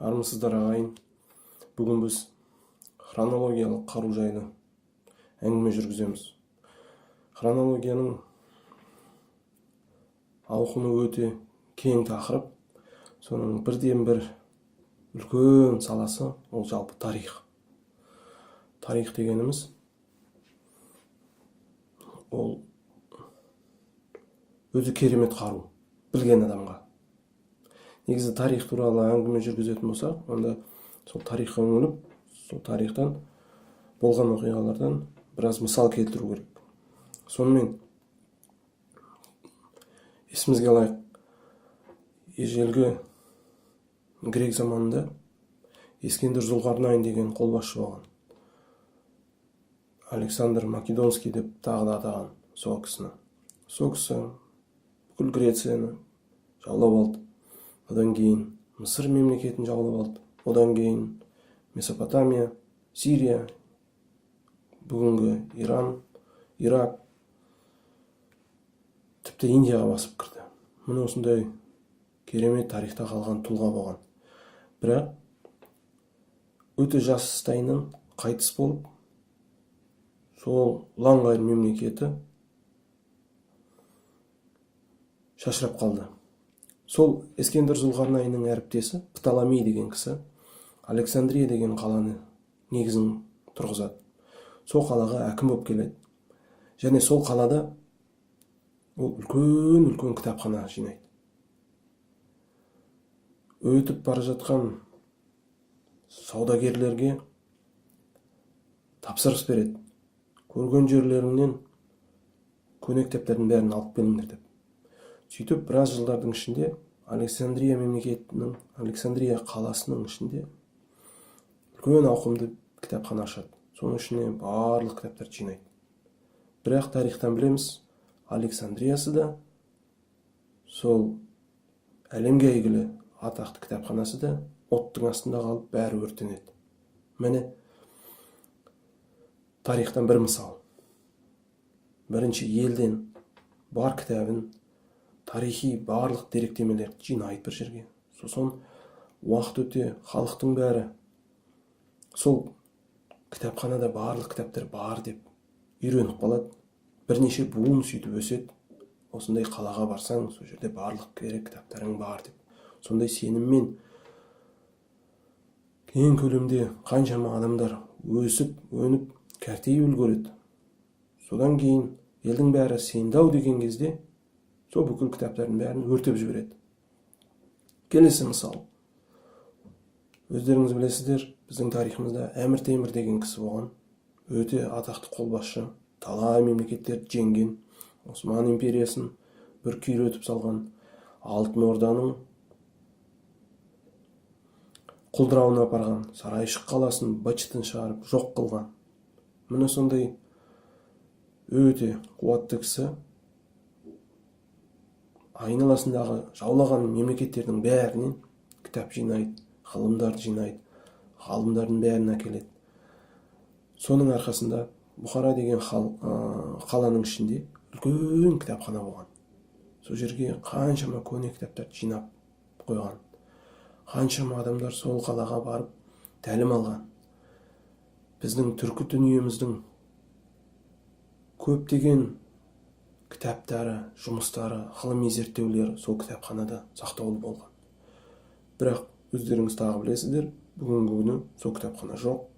Армысыздар, ағайын! Бүгін біз хронологиялық қару жайлы әңгіме жүргіземіз. Хронологияның ауқымы өте кең тақырып. Соның бірден бір үлкен саласы ол жалпы тарих. Тарих дегеніміз ол өте керемет қару білген адамға. Негізі тарих туралы әңгіме жүргізетін болсақ, онда сол тарихқа үңіліп, сол тарихтан болған оқиғалардан біраз мысал келтіру керек. Сонымен, есімізге алайық, ежелгі грек заманында Ескендір Зұлқарнайын деген қолбасшы болған. Александр Македонский деп тағы да атаған сол кісіні. Сол кісі бүкіл Грецияны жаулап алды. Одан кейін Мысыр мемлекетін жаулап алды. Одан кейін Месопотамия, Сирия, бүгінгі Иран, Ирак, тіпті Индияға басып кірді. Міне, осындай керемет тарихта қалған тұлға болған. Бірақ өте жастайынан қайтыс болып, сол ұланғайыр мемлекеті шашырап қалды. Сол Ескендір Зұлқарнайынның әріптесі Птоломей деген кісі Александрия деген қаланы негізін тұрғызады. Сол қалаға әкім болып келеді. Және сол қалада ол үлкен үлкен кітапхана жинайды. Өтіп бара жатқан саудагерлерге тапсырыс береді: көрген жерлеріңнен көне кітаптардың бәрін алып келіңдер деп. Сөйтіп, біраз жылдардың ішінде Александрия мемлекетінің, Александрия қаласының ішінде үлкен ауқымды кітапхана ашады. Соның ішіне барлық кітаптарды жинайды. Бірақ тарихтан білеміз, Александриясы да, сол әлемге әйгілі атақты кітапханасы да оттың астында қалып, бәрі өртенеді. Міне, тарихтан бір мысал. Бірінші елден бар кітабын, тарихи барлық деректемелерді жинайды бір жерге. Сосын уақыт өте халықтың бәрі сол кітапханада барлық кітаптар бар деп үйреніп қалады. Бірнеше буын сөйтіп өседі. Осындай қалаға барсаң, сол жерде барлық керек кітаптарың бар деп, сондай сеніммен кең көлемде қаншама адамдар өсіп өніп, кәртейіп үлгереді. Содан кейін елдің бәрі сенді ау деген кезде сол бүкіл кітаптардың бәрін өртеп жібереді. Келесі мысал. Өздеріңіз білесіздер, біздің тарихымызда Әмір Темір деген кісі болған. Өте атақты қолбасшы, талай мемлекеттерді жеңген, Осман империясын бір күйретіп салған, Алтын Орданың құлдырауына апарған, Сарайшық қаласын быт-шытын шығарып жоқ қылған. Міне, сондай өте қуатты кісі айналасындағы жаулаған мемлекеттердің бәрінен кітап жинайды, ғылымдарды жинайды, ғалымдардың бәрін әкеледі. Соның арқасында Бұхара деген қаланың ішінде үлкен кітапхана болған. Сол жерге қаншама көне кітаптарды жинап қойған. Қаншама адамдар сол қалаға барып тәлім алған. Біздің түркі дүниеміздің көптеген кітаптары, жұмыстары, ғылыми зерттеулері сол кітапханада сақтаулы болған. Бірақ өздеріңіз тағы білесіздер, бүгінгі күні сол кітапхана жоқ,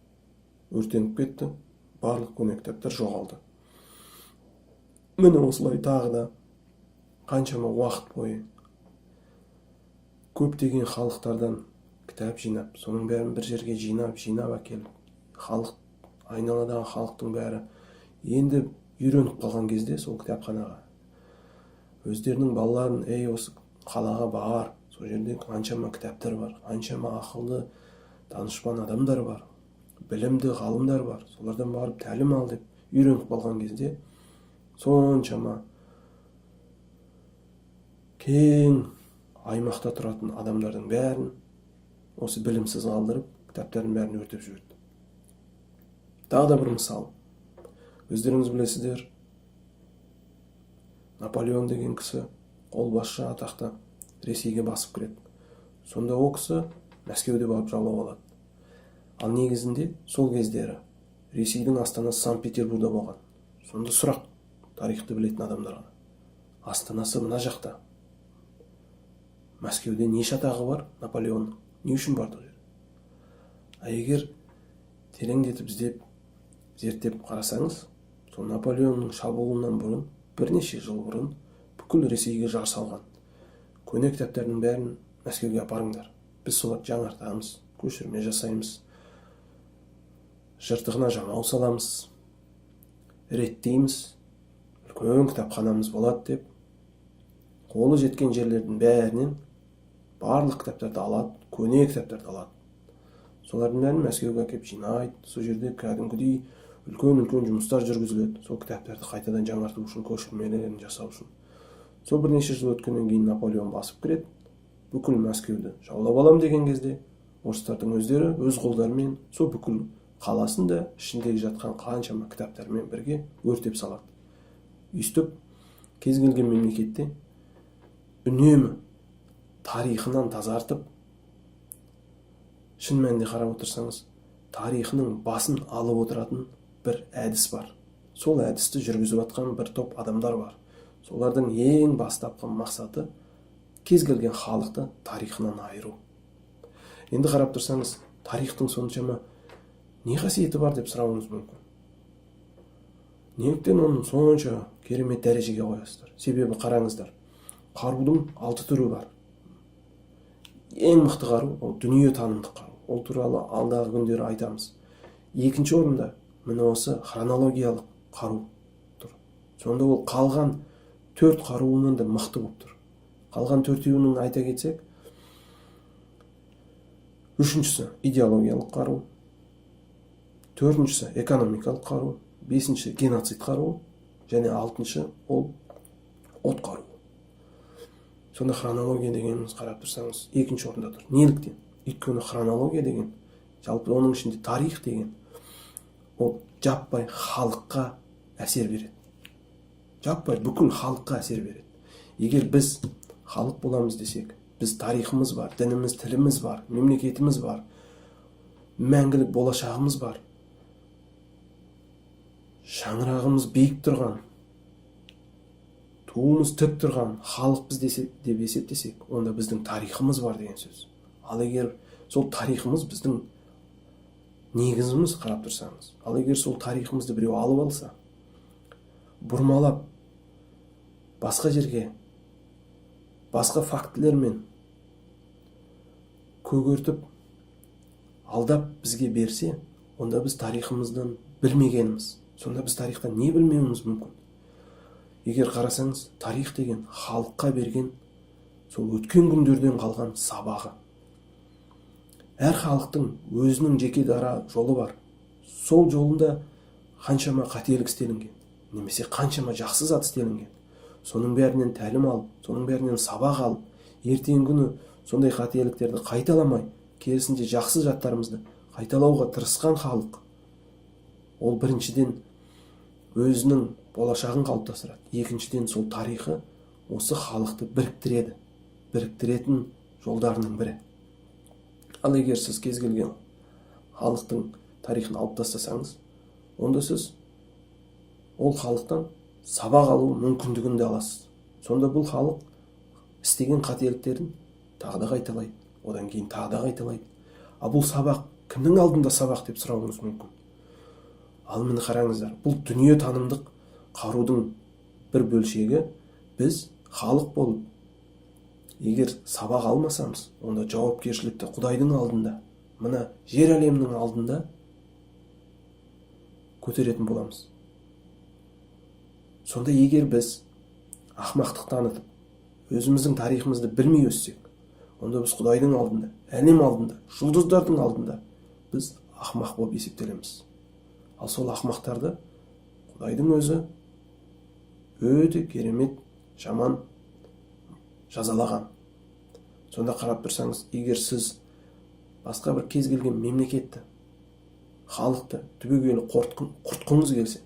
өртеніп кетті, барлық көне кітаптар жоғалды. Міне, осылай тағы да қаншама уақыт бойы көптеген халықтардан кітап жинап, соның бәрін бір жерге жинап, жинап әкеліп, халық, айналадағы халықтың бәрі енді үйреніп қалған кезде сол кітапханаға өздерінің балаларын: «Ей, осы қалаға бар, сол жерде қаншама кітаптар бар, қаншама ақылды данышпан адамдар бар, білімді ғалымдар бар, солардан барып тәлім ал», – деп үйреніп қалған кезде, соншама кең аймақта тұратын адамдардың бәрін осы білімсіз қалдырып, кітаптардың бәрін өртеп жіберді. Тағы да бір мысал. Өздеріңіз білесіздер, Наполеон деген кісі, қолбасшы атақты, Ресейге басып кіреді. Сонда ол кісі Мәскеуде барып жаулап алады. Ал негізінде сол кездері Ресейдің астанасы Санкт-Петербургда болған. Сонда сұрақ тарихты білетін адамдарға: астанасы мына жақта, Мәскеуде не шатағы бар Наполеонның, не үшін барды ол жерге? А егер тереңдетіп іздеп, зерттеп қарасаңыз, сол Наполеонның шабуылынан бұрын, бірнеше жыл бұрын бүкіл Ресейге жар салған: көне кітаптардың бәрін Мәскеуге апарыңдар, біз соларды жаңартамыз, көшірме жасаймыз, жыртығына жамау саламыз, реттейміз, үлкен кітапханамыз болады деп, қолы жеткен жерлердің бәрінен барлық кітаптарды алады, көне кітаптарды алады, солардың бәрін Мәскеуге әкеліп жинайды. Сол жерде кәдімгідей үлкен үлкен жұмыстар жүргізіледі сол кітаптарды қайтадан жаңарту үшін, көшірмелерін жасау үшін. Сол бірнеше жыл өткеннен кейін Наполеон басып кіреді, бүкіл Мәскеуді жаулап алам деген кезде, орыстардың өздері өз қолдарымен сол бүкіл қаласын да ішіндегі жатқан қаншама кітаптармен бірге өртеп салады. Өйстіп кез келген мемлекетте үнемі тарихынан тазартып, шын мәнінде қарап отырсаңыз, тарихының басын алып отыратын бір әдіс бар. Сол әдісті жүргізіп жатқан бір топ адамдар бар. Солардың ең бастапқы мақсаты — кез келген халықты тарихынан айыру. Енді қарап тұрсаңыз, тарихтың соншама не қасиеті бар деп сұрауыңыз мүмкін. Неліктен оны сонша керемет дәрежеге қоясыздар? Себебі қараңыздар, қарудың 6 түрі бар. Ең мықты қару — ол дүние танымдық қару, ол туралы алдағы күндері айтамыз. Екінші орында міне осы хронологиялық қару тұр. Сонда ол қалған 4 қаруынан да мықты болып тұр. Қалған төртеуінің айта кетсек, үшіншісі идеологиялық қару, төртіншісі экономикалық қару, бесіншісі геноцид қаруы және алтыншы ол от қаруы. Сонда хронология дегеніміз, қарап тұрсаңыз, екінші орында тұр. Неліктен? Өйткені хронология деген, жалпы оның ішінде тарих деген, ол жаппай халыққа әсер береді, жаппай бүкіл халыққа әсер береді. Егер біз халық боламыз десек, біз тарихымыз бар, дініміз, тіліміз бар, мемлекетіміз бар, мәңгілік болашағымыз бар, шаңырағымыз биік тұрған, туымыз тік тұрған халықпыз деп есептесек, онда біздің тарихымыз бар деген сөз. Ал егер сол тарихымыз біздің негізіміз, қарап тұрсаңыз, ал егер сол тарихымызды біреу алып алса, бұрмалап, басқа жерге, басқа фактілермен көгертіп, алдап бізге берсе, онда біз тарихымыздан білмегеніміз. Сонда біз тарихтан не білмеуіміз мүмкін? Егер қарасаңыз, тарих деген халыққа берген сол өткен күндерден қалған сабағы. Әр халықтың өзінің жеке дара жолы бар. Сол жолында қаншама қателік істелінген немесе қаншама жақсы зат істелінген, соның бәрінен тәлім алып, соның бәрінен сабақ алып, ертеңгі күні сондай қателіктерді қайталамай, керісінше жақсы заттарымызды қайталауға тырысқан халық, ол біріншіден өзінің болашағын қалыптастырады, екіншіден сол тарихы осы халықты біріктіреді, біріктіретін жолдарының бірі. Ал егер сіз кез келген халықтың тарихын алып тастасаңыз, онда сіз ол халықтан сабақ алу мүмкіндігін де аласыз. Сонда бұл халық істеген қателіктерін тағы да қайталайды, одан кейін тағы да қайталайды. Ал бұл сабақ кімнің алдында сабақ деп сұрауыңыз мүмкін. Ал міне қараңыздар, бұл дүние танымдық қарудың бір бөлшегі. Біз халық болып егер сабақ алмасамыз, онда жауапкершілікті Құдайдың алдында, мына жер әлемнің алдында көтеретін боламыз. Сонда егер біз ақмақтық танытып, өзіміздің тарихымызды білмей өссек, онда біз Құдайдың алдында, әлем алдында, жұлдыздардың алдында біз ақмақ болып есептелеміз. Ал сол ақмақтарды Құдайдың өзі өте керемет жаман жазалаған. Сонда қарап тұрсаңыз, егер сіз басқа бір кез келген мемлекетті, халықты түбегейлі құртқыңыз келсе,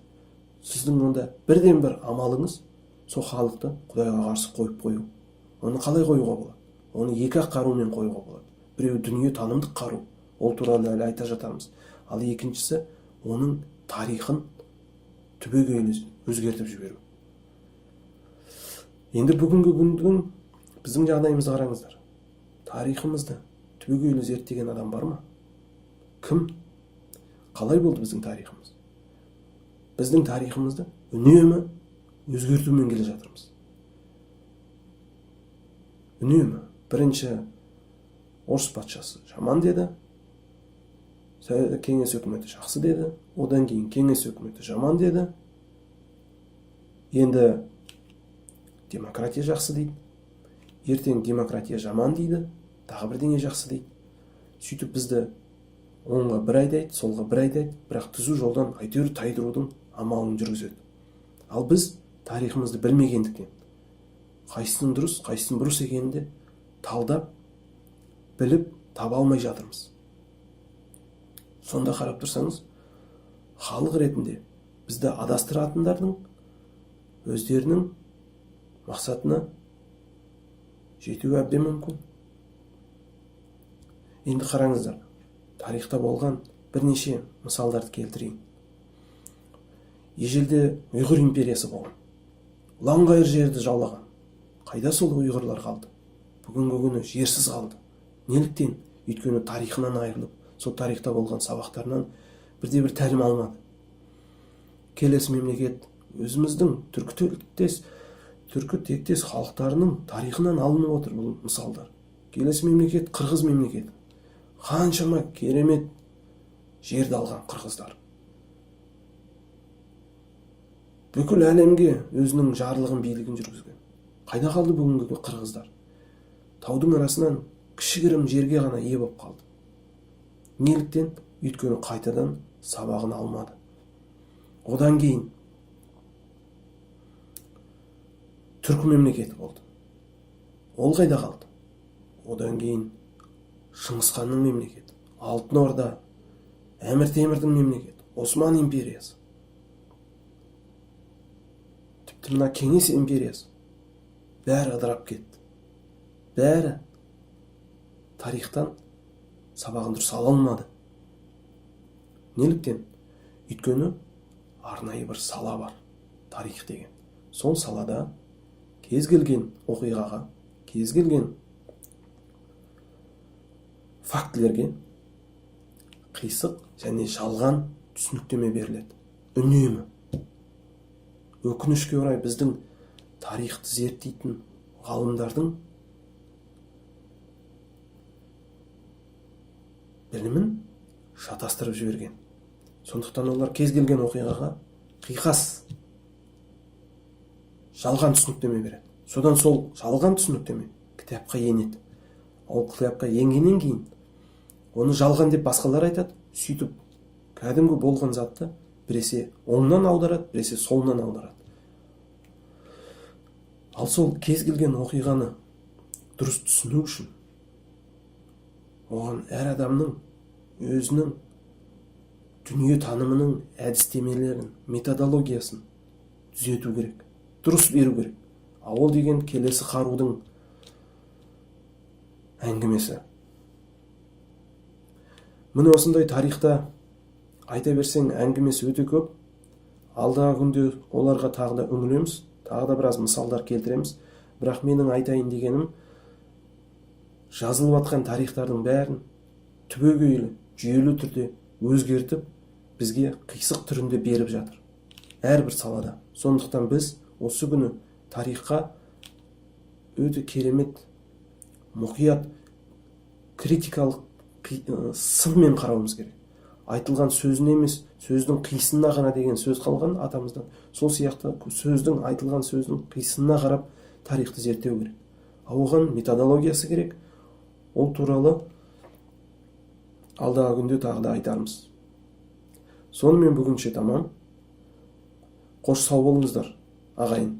сіздің онда бірден бір амалыңыз — сол халықты Құдайға қарсы қойып қою. Оны қалай қоюға болады? Оны екі ақ қарумен қоюға болады. Біреуі дүние танымдық қару, ол туралы әлі айта жатармыз. Ал екіншісі оның тарихын түбегейлі өзгертіп жіберу. Енді бүгінгі күндің біздің жағдайымызды қараңыздар. Тарихымызды түбегейлі зерттеген адам бар ма? Кім? Қалай болды біздің тарихымыз? Біздің тарихымызды үнемі өзгертумен келе жатырмыз. Үнемі. Бірінші орыс патшасы жаман деді, кеңес өкіметі жақсы деді, одан кейін кеңес өкіметі жаман деді, енді демократия жақсы дейді, ертең демократия жаман дейді, тағы бірдеңе жақсы дейді. Сөйтіп бізді оңға бір айдайды, солға бір айдайды, бірақ түзу жолдан әйтеуір тайдырудың амалын жүргізеді. Ал біз тарихымызды білмегендіктен қайсының дұрыс, қайсының бұрыс екенін де талдап, біліп, таба алмай жатырмыз. Сонда қарап тұрсаңыз, халық ретінде бізді адастыратындардың өздерінің мақсатына жетуі әбден мүмкін. Енді қараңыздар, тарихта болған бірнеше мысалдарды келтірейін. Ежелде Ұйғыр империясы болған. Ұланғайыр жерді жаулаған. Қайда сол ұйғырлар қалды? Бүгінгі күні жерсіз қалды. Неліктен? Өйткені тарихынан айырылып, сол тарихта болған сабақтарынан бірде-бір тәлім алмады. Келесі мемлекет өзіміздің түркі тектес халықтарының тарихынан алынып отыр бұл мысалдар. Келесі мемлекет қырғыз мемлекеті. Қаншама керемет жерді алған қырғыздар. Бүкіл әлемге өзінің жарлығын, билігін жүргізген. Қайда қалды бүгінгі қырғыздар? Таудың арасынан кішігірім жерге ғана ие болып қалды. Неліктен? Өйткені қайтадан сабағын алмады. Одан кейін түркі мемлекеті болды. Ол қайда қалды? Одан кейін Шыңғыс ханның мемлекеті, Алтын Орда, Әмір Темірдің мемлекеті, Осман империясы. Тіпті мына Кеңес империясы. Бәрі ыдырап кетті. Бәрі тарихтан сабағын дұрыс ала алмады. Неліктен? Өйткені арнайы бір сала бар, тарих деген. Сол салада кез келген оқиғаға, кез келген фактілерге қисық және жалған түсініктеме беріледі. Үнемі. Өкінішке орай біздің тарихты зерттейтін ғалымдардың білімін шатастырып жіберген. Сондықтан олар кез келген оқиғаға қиқас жалған түсініктеме береді. Содан сол жалған түсініктеме кітапқа енеді. Ол кітапқа енгеннен кейін оны жалған деп басқалар айтады. Сөйтіп кәдімгі болған затты біресе оңнан аударады, біресе солынан аударады. Ал сол кез келген оқиғаны дұрыс түсіну үшін оған әр адамның өзінің дүние танымының әдістемелерін, методологиясын түзету керек, дұрыс беру керек. Ал ол деген келесі қарудың әңгімесі. Міне осындай тарихта айта берсең әңгімесі өте көп. Алдағы күнде оларға тағы да үңілеміз, тағы да біраз мысалдар келтіреміз. Бірақ менің айтайын дегенім, жазылып атқан тарихтардың бәрін түбегейлі, жүйелі түрде өзгертіп, бізге қисық түрінде беріп жатыр. Әрбір салада. Сондықтан біз осы күні тарихқа өте керемет, мұқият, критикалық сынмен қарауымыз керек. Айтылған сөзіне емес, сөздің қисынына ғана деген сөз қалған атамыздан. Сол сияқты сөздің, айтылған сөздің қисынына қарап тарихты зерттеу керек. Ал оған методологиясы керек. Ол туралы алдағы күнде тағы да айтармыз. Сонымен бүгінше тамам. Қош сау болыңыздар, ағайын.